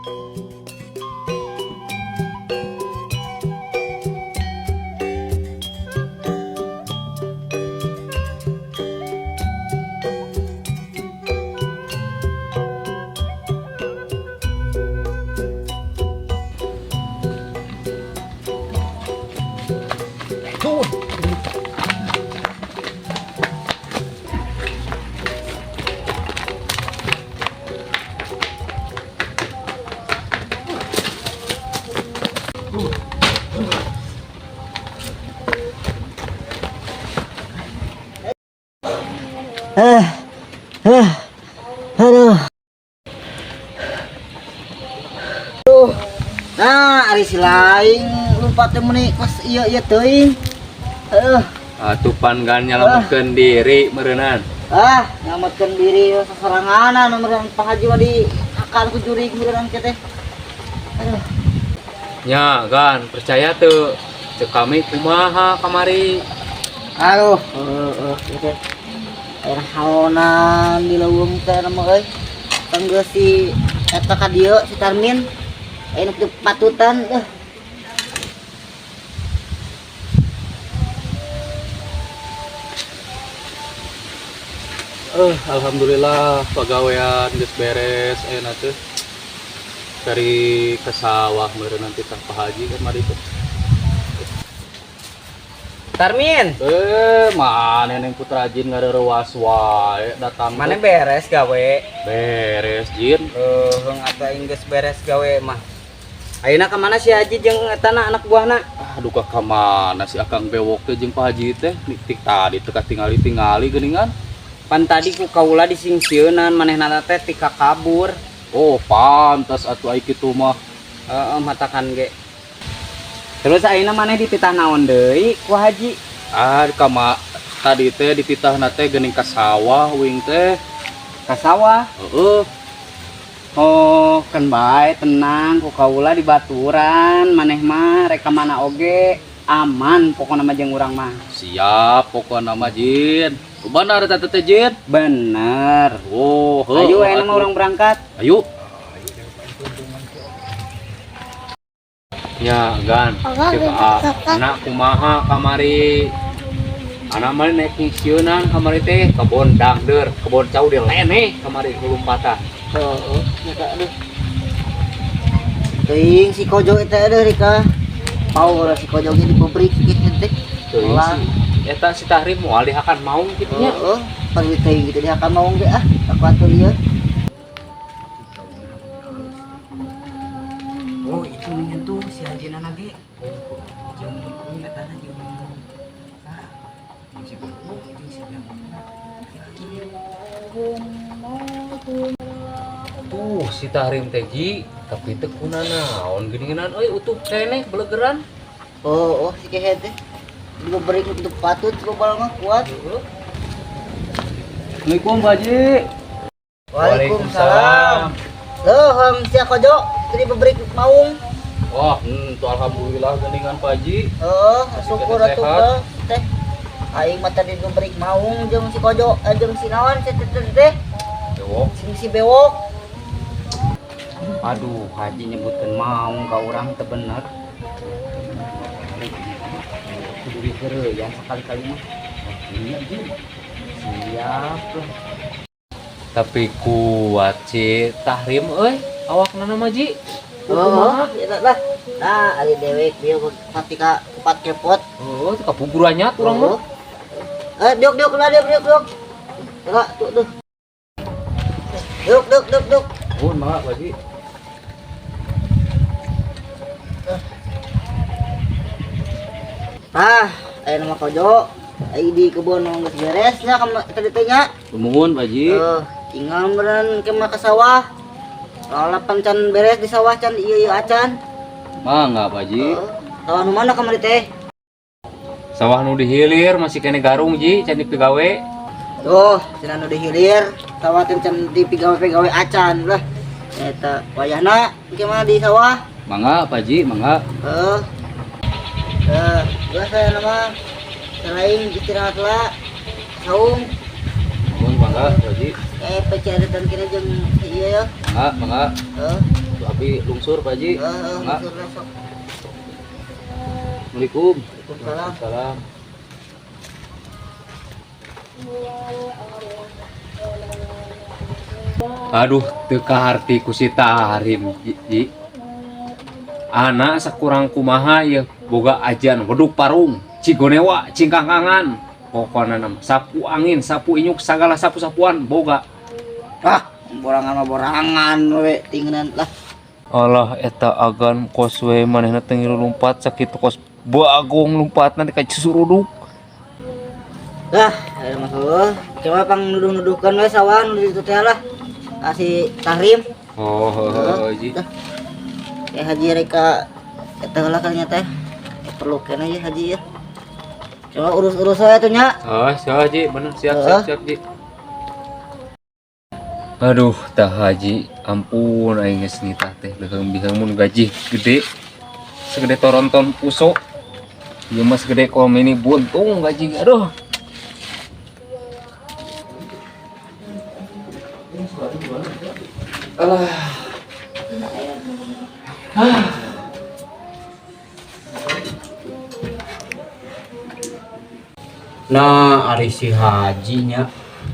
Tuh. Eh, eh, aduh. Tuh. Nah, ari si lain lumpat teh meuni kos ieu ieu teuing. Heuh. Atuh pan gan nyalametkeun diri meureunnan. Ah, nyelametkeun diri sasoranganan meureun Pak Haji mah di akan ku jurig meureun ke teh. Aduh. Nya gan percaya tuh cek kami kumaha kamari. Aduh, heuh ieu teh. Air haonan di leuweung teh mah euy. Tanggeus si eta ka dieu si Tarmin. Aya nu patutan euh. Alhamdulillah pagawean geus beres ayeuna teh. Dari ke sawah meureun nanti tah Pak Haji kamari teh. Tarmin, Mana neng Putra Jin ngareurewas wae datang mana teh. beres gawe? Beres Jin. Heung atuh aing geus beres gawe mah. Ayeuna ka mana si Haji jeung eta na anak buahna? Aduh ka mana si Akang Bewok teh jeung Pak Haji teh tik tadi teh katingali-tingali geuningan. Pan tadi ku kaula disingsieunan manehna teh tika kabur. Oh, pantas atuh ai kitu mah. Heeh, matakan ge. Terus ayeuna maneh dititah naon deui ku Haji? Ah, kama tadi teh dititahna teh geuning ka sawah wing teh. Ka sawah. Heeh. Oh, kan bae tenang ku kaula di baturan maneh mah rek ka mana oge aman pokona mah jeung urang mah. Siap pokona mah Jin. Benar eta teh Jin. Bener. Oh, heuh. Ayo ayeuna mah urang berangkat. Ayo. Ya, Gan. Cek anak kumaha kamari. Anak mah naik ngisieunan kamari teh kebon dangder, kebon cau di leneh kamari lompatan. Heeh, nya aduh. Teuing si Kojo eta aduh Rika. Power si Kojo ge dibebrik kitu teh. Teuing Ulah. si eta si Tahrim moal dihakan maung kitu nya. Heeh, perlu teuing gitu dia akan mau ge ah, aku atur ieu. Oh, itu nyentuh si Haji Nana ge. Jeung eta na jeung ah, si Bobo jeung si Tuh si Tahrim teh Ji, tapi teu kunanaon geuningan euy utuh keneh belegeran. Oh, oh si kehed teh. Dibebrik untuk patut coba mah kuat. Assalamualaikum Pak Haji. Waalaikumsalam. Loh, si Kojo tadi bebrik maung. Wah, tuh alhamdulillah geuningan Pak Haji. Heeh, syukur Sehat. atuh teh. Teh. Aing mah tadi dibebrik maung jeung si Kojo, jeung si naon si teh teh. Bewok. Sing si Bewok. Aduh, Haji nyebutkeun maung ka urang teu bener. Kudu diheureuyan sakali-kali mah. Iya, Jin. Siap lah. Tapi kuat si Tahrim euy, awakna mah Ji. Oh, eta lah. Nah, ari dewek dia pati ka kupat kepot. Oh, teu kapugurannya urang mah. Eh, diuk diuk lah diuk diuk diuk. Lah, tuh tuh. Diuk diuk diuk diuk. Nuhun mangga Pak Haji. Ah, aya nama Kojo. Ai di kebun nu geus beres nya tadi teh nya. Nuhun Pak Haji. Eh, tinggal meureun ke mah ka sawah. Lalapan can beres di sawah can ieu ieu acan. Mangga Pak Haji. Heeh. Sawah nu mana kamari teh? Sawah nu dihilir masih kene garung Ji, can dipigawe. Tuh, cenah nu dihilir, sawah teh can dipigawe-pigawe acan lah. Eta wayahna engke mah di sawah. Mangga Pak Haji, mangga. Heeh. Eh, gua saya nama selain istirahat lah saung Nuhun mangga Pak Haji. eh pecah dan kira jeung si ieu ya. Mangga, mangga. Heeh. Atuh abi lungsur, Pak Haji. Heeh, Enggak. lungsur lah, sok. Assalamualaikum. Waalaikumsalam. Salam. Aduh, teu kaharti ku si Tarim, Ji. Anak sakurang kumaha ya boga ajian weduk parung, cigonewa, cingkangkangan. Pokona mah sapu angin, sapu inyuk, sagala sapu-sapuan boga. Ah, borangan mah borangan we tinggalan lah. Alah, eta agan kos we manehna teh ngilu lumpat sakitu kos bagong lumpat nanti ka Cisuruduk. Lah, ada masalah. Coba pang nuduh-nuduhkeun we sawah nu di ditu teh lah. Kasih Tahrim. Oh, heuh, Ji. Dah. Ya haji reka eta heula kalinya teh. Perlu keneh ya haji ya. Coba urus-urus we tuh nya. Oh, siap Ji, bener, siap, Heeh. siap, siap Ji. Aduh, tah Haji, ampun aing geus nitah teh leuheung biheung mun gaji gede. Segede toronton puso. Ieu mah segede kom ini buntung gaji. Aduh. Alah. Nah, ari si haji nya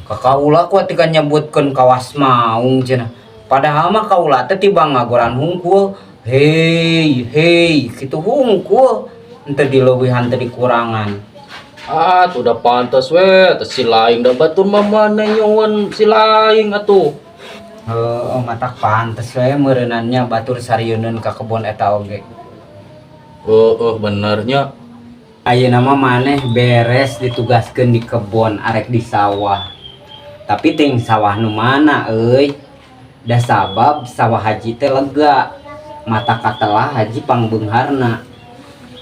ka kaula ku atikan nyebutkeun kawas maung cenah. Padahal mah kaula teh tibang ngagoran hungkul. Hei, hei, kitu hungkul. Henteu dileuwihan teu dikurangan. Ah, tuh udah pantas we, teh si laing da batur mah maneh nyawan si laing atuh. Heuh, matak pantes we meureunannya batur sarieuneun ka kebon eta oge. Heeh, benernya. Ayeuna mah maneh beres ditugaskeun di kebon arek di sawah. Tapi ting sawah nu mana euy? Da sabab sawah haji teh lega. Mata katelah haji pangbeungharna.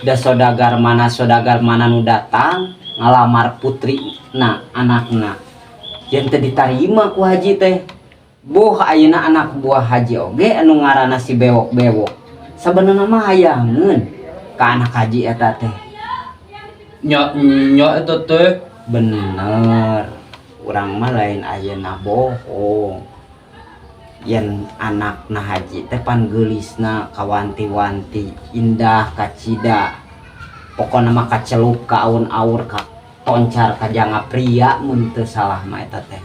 Da sodagar mana nu datang ngalamar putri na anakna. Yang teu ditarima ku haji teh. Boh ayeuna anak buah haji oge anu ngaranna si bewok-bewok. Sabenerna mah hayangeun ka anak haji eta teh. Nya nya eta teh. Bener, urang mah lain ayeuna bohong. Yen anakna haji teh pan geulisna kawanti-wanti, indah kacida. Pokona mah kacelup ka aun-aur ka toncar ka janga pria mun teu salah mah eta teh.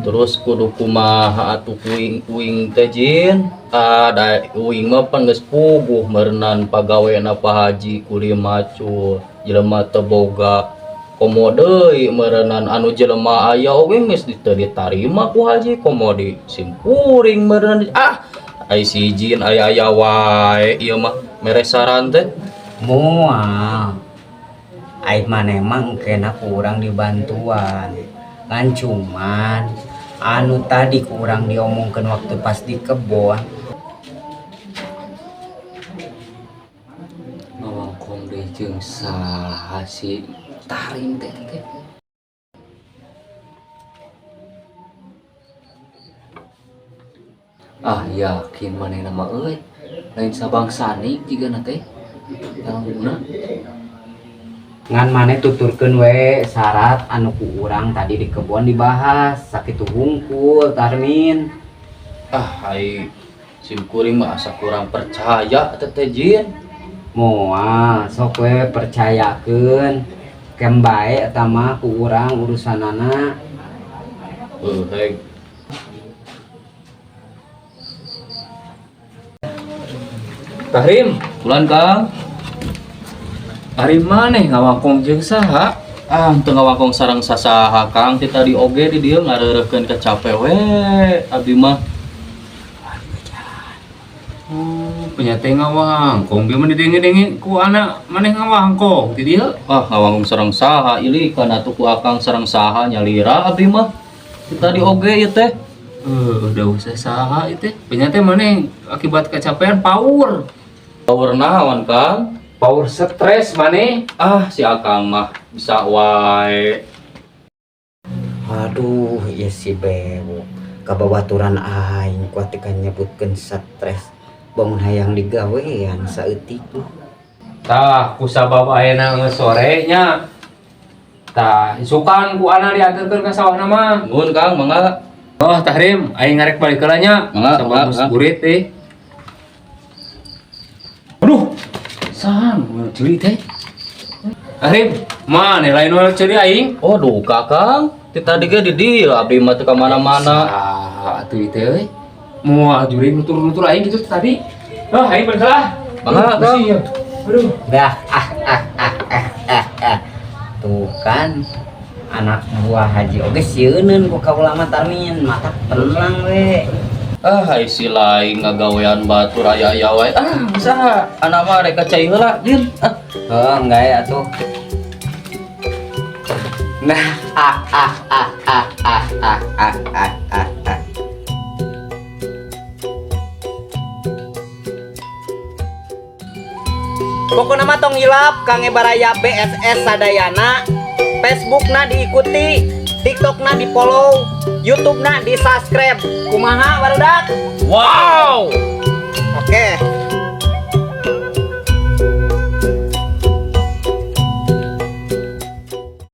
Terus kudu kumaha atuh uing-uing teh jin? Ah, da uing mah pan geus puguh meureunan pagawena Pak Haji kuli macul. Jelema teu boga komo deui meureunan anu jelema aya oge geus teu ditarima ku haji komo di simpuring meureunan. Ah, ai si jin aya-aya wae ieu mah mere saran teh. Moal. Ai maneh mah engkena ku urang dibantuan. Ngan cuman anu tadi ku urang diomongkeun waktu pas di kebon. Ngawangkong deui jeung saha si Tarim teh teh. Ah, yakin manehna mah euy. Lain sabangsani jigana teh. Guna. Ngan maneh tuturkeun we syarat anu ku urang tadi di kebon dibahas sakitu hungkul Tarmin. Ah, ai simkuring mah asa kurang percaya teh teh jin. Moal sok we percayakeun kem bae eta mah ku urang urusanana. Heuh, heg. Tahrim, Bulan Kang. ari maneh ngawangkong jeung saha? Ah, teu ngawangkong sareng sasaha Kang, ti tadi oge di dieu ngareureukkeun kacape we abi mah. Oh, punya teh ngawangkong, bieu mah didenge-denge ku anak maneh ngawangkong di dieu. Ah, ngawangkong sareng saha ilikan atuh ku akang sareng saha nyalira abi mah. Ti tadi oge ieu teh. Udah usah saha itu. Punya teh maneh akibat kecapean power. Power naon Kang? Power stres maneh. Ah, si akang mah bisa wae. Aduh, ieu si bewok kababaturan aing ku atikan nyebutkeun stres. Bangun hayang digawean saeutik mah. Tah, kusabab ayeuna geus sore nya. Tah, isukan ku ana dianterkeun ka sawahna mah. Nuhun Kang, mangga. Oh, Tahrim, aing ngarek balik heula nya. Mangga, Sabab mangga, geus mangga. burit eh. Aduh, saha nu ceuli teh? Tahrim, mana lain nu ceuli aing? Oh, duka Kang. Ti tadi ge di dieu abdi mah teu ka mana-mana. Saha atuh ieu teh euy? Moal jurig nutur-nutur aing gitu tadi. Oh, aing balik heula. Mangga, Kang. Pusing ya. Aduh. Dah ah ah ah ah ah ah. Tuh kan anak buah haji oge sieuneun ku kaula mah Tarmin, mata tenang we. Ah, ai si lain ngagawean batur aya-aya wae. Ah, saha? Anak mah rek ka cai heula, Jin. Ah. Oh, enggak ya tuh. Nah, ah ah ah ah ah ah ah ah ah ah. Pokokna mah tong hilap Kang Baraya BSS Sadayana. Facebookna diikuti, TikTokna di follow, YouTubena di subscribe. Kumaha barudak? Wow.